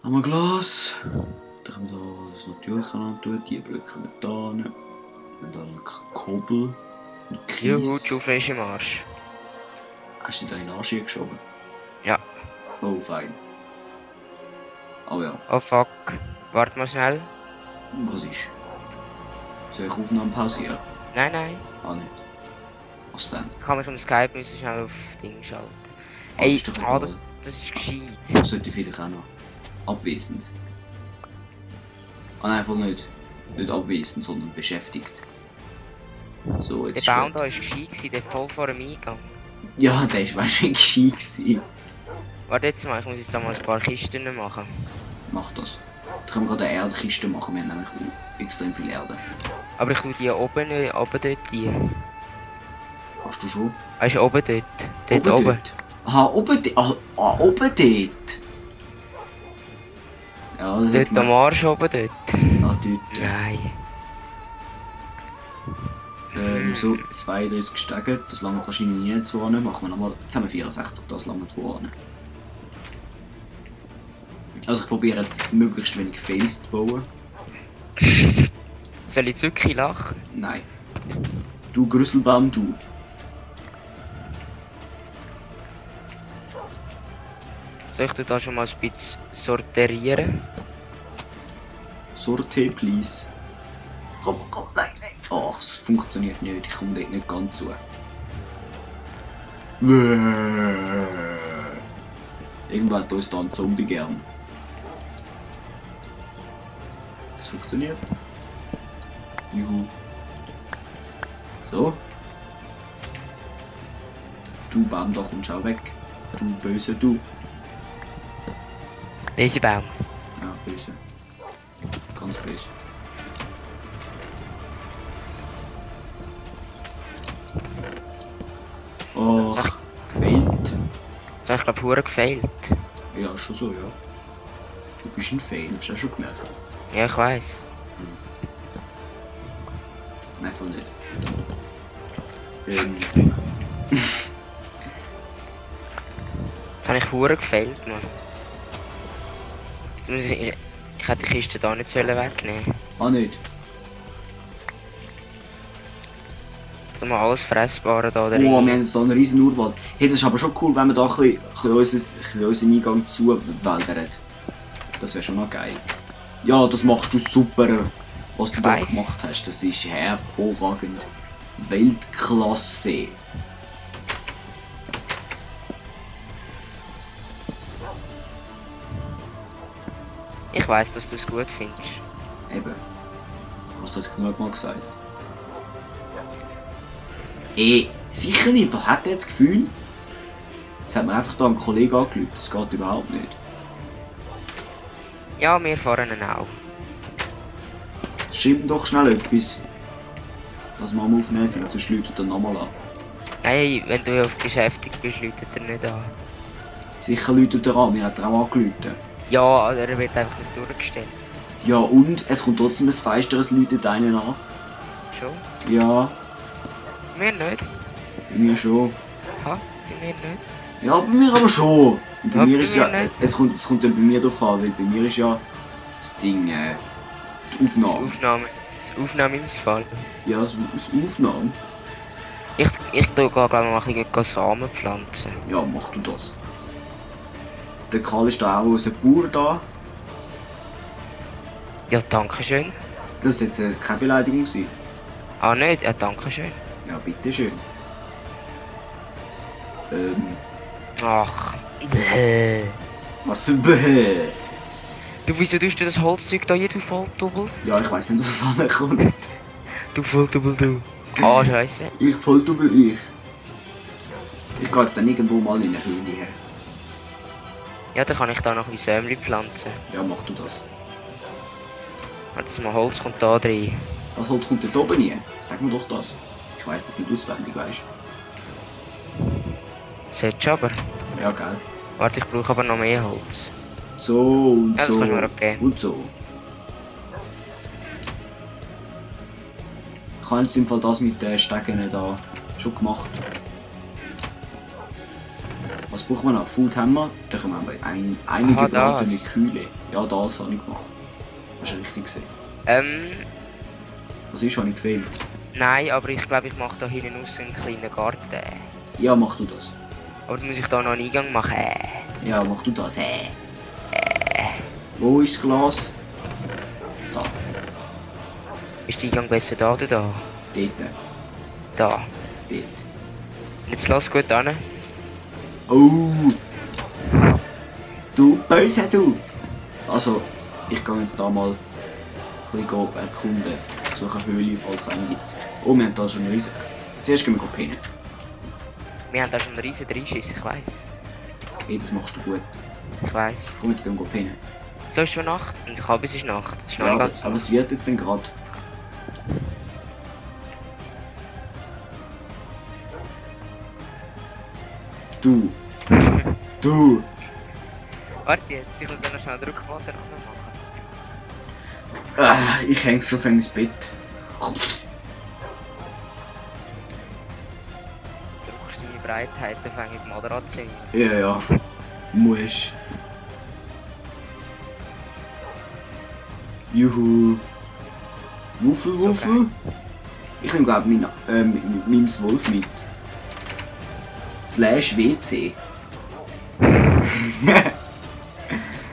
Haben wir Glas. Dann können wir da das natürlich tun. Die Blöcke können wir da hin. Und dann Kobbel. Und Kies. Juhu, du frisch im Arsch. Hast du da in den Arsch geschoben? Ja. Oh, fein. Oh ja. Oh fuck. Warte mal schnell. Was ist? Soll ich Aufnahmen pausieren? Nein, nein. Ah, nicht. Was denn? Ich kann mich im Skype müssen schnell auf Ding schalten. Ah, Ey, ist doch egal. das ist gescheit. Das sollte ich vielleicht auch noch. Abwesend. Ah nein, einfach nicht. Nicht abwesend, sondern beschäftigt. So, Der jetzt Baum schon. da war gescheit, der voll vor dem Eingang. Ja, der war weißt du, wie gescheit gewesen. Warte jetzt mal, ich muss jetzt da mal ein paar Kisten machen. Mach das. Da können wir gerade eine Erdkiste machen, wir haben nämlich extrem viel Erde. Aber ich tue die oben dort rein. Kannst du schon? Weißt du, oben dort? Dort oben. Dort. Aha, oben dort. Oben dort. Ja, das Dort am Arsch oben dort. Ah, dort. Nein. So, 32 Stegen, das lange wahrscheinlich nicht zu an. Machen wir nochmal, jetzt haben wir 64, das lange zu an. Also ich probiere jetzt möglichst wenig Fails zu bauen. Soll ich jetzt wirklich lachen? Nein. Du Grüsselbaum, du. Soll ich da schon mal ein bisschen sortieren? Sorte, please. Komm, nein. Ach, es funktioniert nicht, ich komme dort nicht ganz zu. Irgendwann hat uns da ein Zombie gern. Es funktioniert. Juhu. So. Du Baum, da kommst auch weg. Du böse, du. Welcher Baum? Ja, böse. Ganz böse. Oh, Sag- gefailt. Jetzt habe ich glaube pur gefailt. Ja, schon so, ja. Du bist ein Fail, hast du das schon gemerkt? Ja, ich weiss. Nein, voll nicht. Jetzt habe ich pur gefailt, Mann. Jetzt muss ich hätte die Kiste da nicht wegnehmen. Ah, nicht. Ich mal alles Fressbare da Oh, drin. wir haben jetzt hier einen riesen Urwald. Hey, das ist aber schon cool, wenn man da ein bisschen unseren Eingang zuwäldern. Das wäre schon noch geil. Ja, das machst du super. Was du da Weiss. gemacht hast, das ist hervorragend. Weltklasse. Ich weiss, dass du es gut findest. Eben. Hast du das genug mal gesagt? Sicher nicht. Was hat der jetzt das Gefühl? Jetzt hat mir einfach da einen Kollegen angerufen. Das geht überhaupt nicht. Ja, wir fahren ihn auch. Schreib ihm doch schnell etwas. Was wir am Aufnehmen sind, sonst läutet er nochmal an. Nein, wenn du auf beschäftigt bist, läutet er nicht an. Sicher läutet er an, mir hat er auch angerufen. Ja, also er wird einfach nicht durchgestellt. Ja und? Es kommt trotzdem ein feisteres läutet einen an. Schon? Ja, Mir nicht. bei mir schon. Ha? Bei mir nicht. Ja, bei mir aber schon. Und bei Ja, mir bei ist mir ja... nicht. Es kommt dann bei mir drauf an, weil bei mir ist ja das Ding, die Aufnahme. Das Aufnahmemissfall. Ja, das Aufnahme. Ich tue glaube mal ein bisschen Samen pflanzen. Ja, mach du das. Der Karl ist da auch aus dem Bauer da. Ja, danke schön. Das ist jetzt keine Beleidigung sein. Ah, nicht? Ja, danke schön. Ja, bitteschön. Ach. Bäh. Was für Bäh? Du, wieso tust du das Holzzeug da hier, du Volldoppel? Ja, ich weiss nicht, was ankommt. Du Volldoppel, du. Ah, scheiße. Ich voll doppel ich. Ich gehe jetzt dann irgendwo mal in eine Höhle her. Ja, dann kann ich da noch ein bisschen Sämli pflanzen. Ja, mach du das. Das mal Holz kommt da drin. Was Holz kommt dort oben rein? Sag mir doch das. Ich weiss das nicht auswendig, weißt Solltest du aber. du? Ja, gell. Warte, ich brauche aber noch mehr Holz. So und Ja, das so. kannst du mir auch geben. Und so. Ich habe jetzt im Fall das mit den Stegen da schon gemacht. Was brauchen wir noch? Food Hammer. Da können wir einige Aha, gebratene das. Kühle. Ja, das habe ich gemacht. Hast du richtig gesehen. Was ist, habe ich gefehlt? Nein, aber ich glaube, ich mache da hinten raus einen kleinen Garten. Ja, mach du das. Aber dann muss ich da noch einen Eingang machen. Ja, mach du das. Wo ist das Glas? Da. Ist der Eingang besser da oder da? Dort. Da. Dort. Jetzt lass gut an. Oh! Du Böse, du! Also, ich gehe jetzt da mal ein bisschen erkunden. Suche eine Höhle, falls es eine gibt. Oh, wir haben da schon eine riesen... Zuerst gehen wir pinnen. Wir haben da schon einen riesen Dreischiss, ich weiss. Hey, das machst du gut. Ich weiss. Komm, jetzt gehen wir pinnen. So ist schon Nacht und ich habe es ist Nacht. Es ist noch Ja, nicht aber, ganz aber Nacht. es wird jetzt dann gerade. Du! Du! Warte jetzt, ich muss dann noch schnell einen Druckmotor machen. Ich häng's schon ins Bett. Druckst du meine Breitheit, dann fange ich die Matratze ein. Ja, ja. Musst. Juhu. Wuffel, So Wuffel. geil. Ich nehme glaube meinem Wolf mit. Slash WC.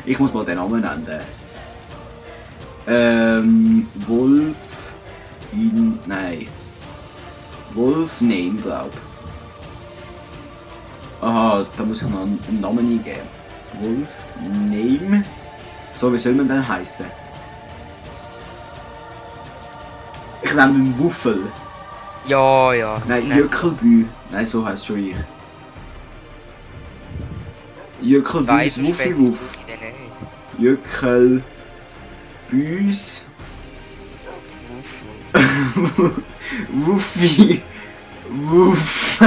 Ich muss mal den Namen nennen. Wolf. Nein. Wolf Name, glaub. Aha, da muss ich noch einen Namen eingeben. Wolf Name. So, wie soll man denn heißen? Ich nenne ihn Wuffel. Ja, ja. Nein, Jöckelbü. Nein, so heisst schon ich. Jöckelbüs Wuffi Wuff. Ich den nicht. Jöckelbüs Wuff. Wuffi Wuff.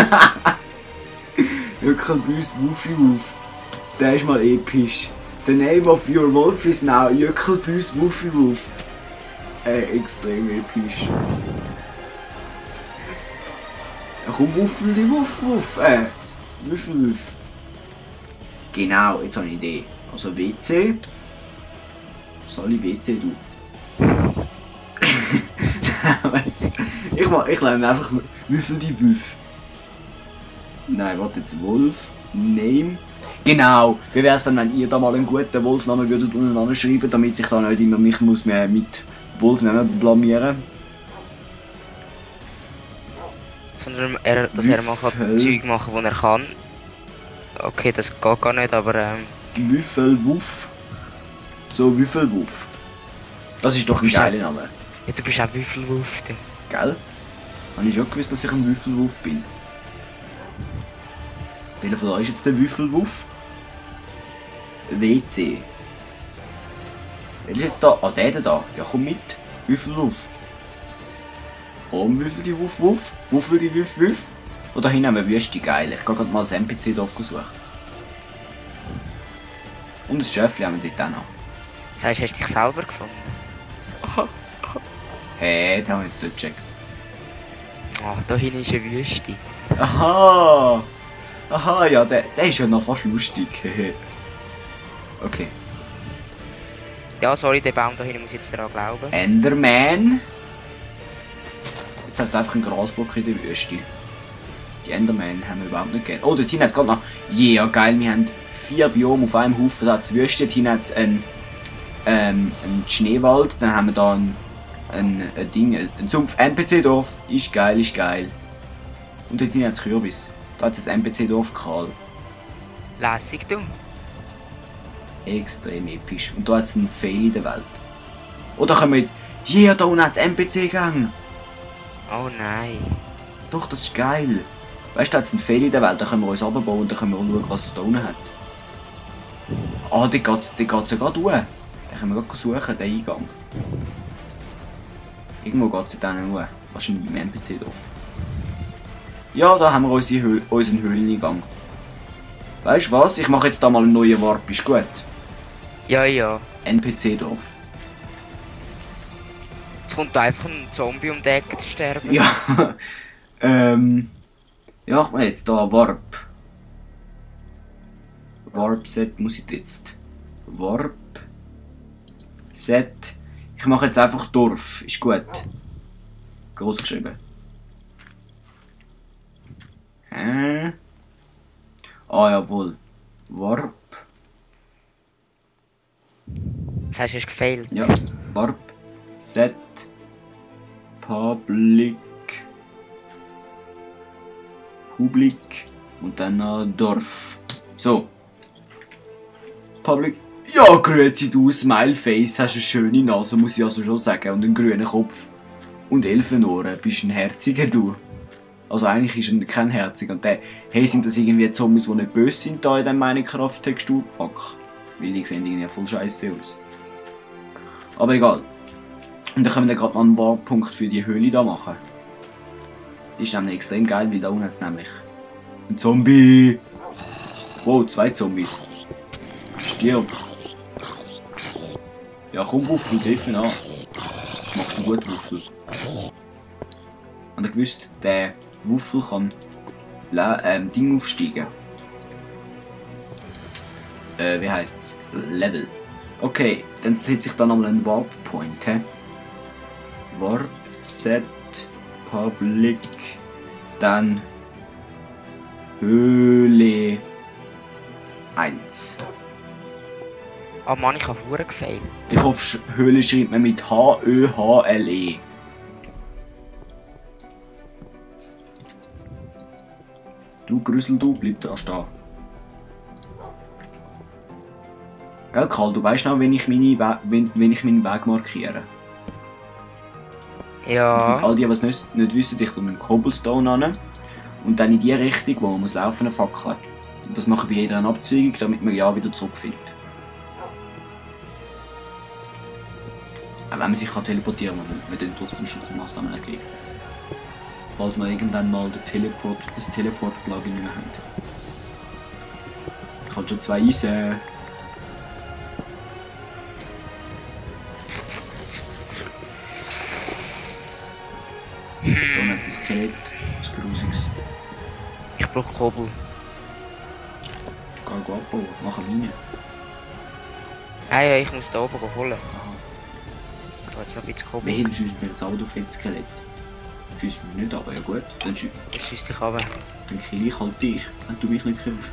Jöckelbüs Wuffi Wuff. Der ist mal episch. The name of your wolf is now Jöckelbüs Wuffi Wuff. Extrem episch. Ja, komm, Wuffel, die Wuff, Wuff. Wuffel, Wuff. Genau, jetzt habe ich eine Idee. Also WC. Was soll ich WC tun? ich nenne einfach Wuffel, die Wuff. Nein, warte jetzt. Wolf, Name. Genau, wie wäre es dann, wenn ihr da mal einen guten Wolfnamen würdet untereinander schreiben, damit ich da nicht immer mich muss mehr mit Wolfnamen blamieren. Dass er mal Zeug machen kann, was er kann. Okay, das geht gar nicht, aber Würfelwuff. So, Würfelwuff. Das ist doch ein geiler Name. ja, du bist auch Würfelwurf. Gell? Habe ich schon gewusst, dass ich ein Würfelwuff bin. Welcher von euch ist jetzt der Würfelwuff? WC. Wer ist jetzt da? Ah, der da. Ja, komm mit. Würfelwuff. Komm, Würfel die Wuff Wuff. Wuffel die Wuff Wuff. Oder hinten haben wir Wüste, geil. Ich gehe gerade mal das NPC-Dorf suchen. Und das Schöfli haben wir dort auch noch. Das heißt, hast du dich selber gefunden? Hey, den haben wir jetzt dort gecheckt. Ah, da hinten ist eine Wüste. Aha! Aha, ja, der ist ja noch fast lustig. Okay. Ja, sorry, der Baum da hinten muss ich jetzt daran glauben. Enderman. Jetzt hast du einfach einen Grasbock in der Wüste. Die Enderman haben wir überhaupt nicht gegeben. Oh, dort hinten hat es gerade noch... Yeah, geil, wir haben 4 Biome auf einem Haufen. Da hat es Wüste, dort hinten hat es einen Schneewald. Dann haben wir da ein Sumpf. NPC-Dorf. Ist geil, ist geil. Und dort hinten hat es Kürbis. Da hat es ein NPC-Dorf Karl. Lässig, du. Extrem episch. Und da hat es einen Fail in der Welt. Oder können wir... Yeah, da unten hat es NPC-Gang. Oh nein. Doch, das ist geil. Weißt du, da hat es einen Fail in der Welt. Da können wir uns runterbauen und dann können wir schauen, was es da unten hat. Ah, der geht ja gerade hoch. Den können wir gerade suchen, den Eingang. Irgendwo geht es da hoch. Wahrscheinlich im NPC-Dorf. Ja, da haben wir unseren Höhleneingang. Weißt du was? Ich mache jetzt da mal einen neuen Warp. Ist gut? Ja, ja. NPC-Dorf. Jetzt kommt einfach ein Zombie um die Ecke zu sterben. Ja. Ja, machen wir jetzt da Warp. Warp Set muss ich jetzt. Warp Set. Ich mache jetzt einfach Dorf. Ist gut. Groß geschrieben. Hä? Ah, jawohl. Warp. Das heißt, du hast gefailt. Ja. Warp Set Public und dann noch Dorf. So. Public. Ja, grüezi du, Smileface, hast eine schöne Nase, muss ich also schon sagen, und einen grünen Kopf. Und Elfenohren, bist ein Herziger, du. Also eigentlich ist er kein Herziger. Und hey, sind das irgendwie Zombies, die nicht böse sind, da in diesem Minecraft-Texturpack? Weil die sehen irgendwie voll scheiße aus. Aber egal. Und dann können wir gerade noch einen Warpunkt für die Höhle da machen. Die ist nämlich extrem geil, weil da unten hat es nämlich ein Zombie. Wow, 2 Zombies. Stirb. Ja, komm, Wuffel, greif ihn an. Machst du gut, Wuffel. Und ihr gewusst, der Wuffel kann Ding aufsteigen. Wie heisst's? Level. Okay, dann setze ich da nochmal einen Warp Point. He? Warp Set Public. Dann Höhle 1. Oh Mann, ich habe verdammt gefailt. Ich hoffe, Höhle schreibt man mit H-Ö-H-L-E. Du Grüssel, du, bleib da stehen. Gell, Karl, du weißt noch, wenn ich meinen Weg markiere. Ja. Für all die, die es nicht wissen, ich tue einen Cobblestone an und dann in die Richtung, wo man muss laufen, eine Fackel. Und das mache ich bei jeder Abzweigung, damit man ja wieder zurückfindet. Auch wenn man sich teleportieren kann, man dann trotzdem Schutzmaßnahmen ergreifen. Falls wir irgendwann mal das Teleport-Plugin nicht mehr haben. Ich habe schon 2 Eisen. Da hat es ein Skelett, was Grusiges. Ich brauche Kobel. Geh abbauen, mach eine Mine. Ah ja, ich muss da oben holen. Aha. Da hat es noch ein bisschen Kobel. Wehe, du schießt mir jetzt auch auf das Skelett. Du schießt mich nicht, aber ja gut. Dann Das schießt dich runter. kill ich halt dich, wenn du mich nicht killst.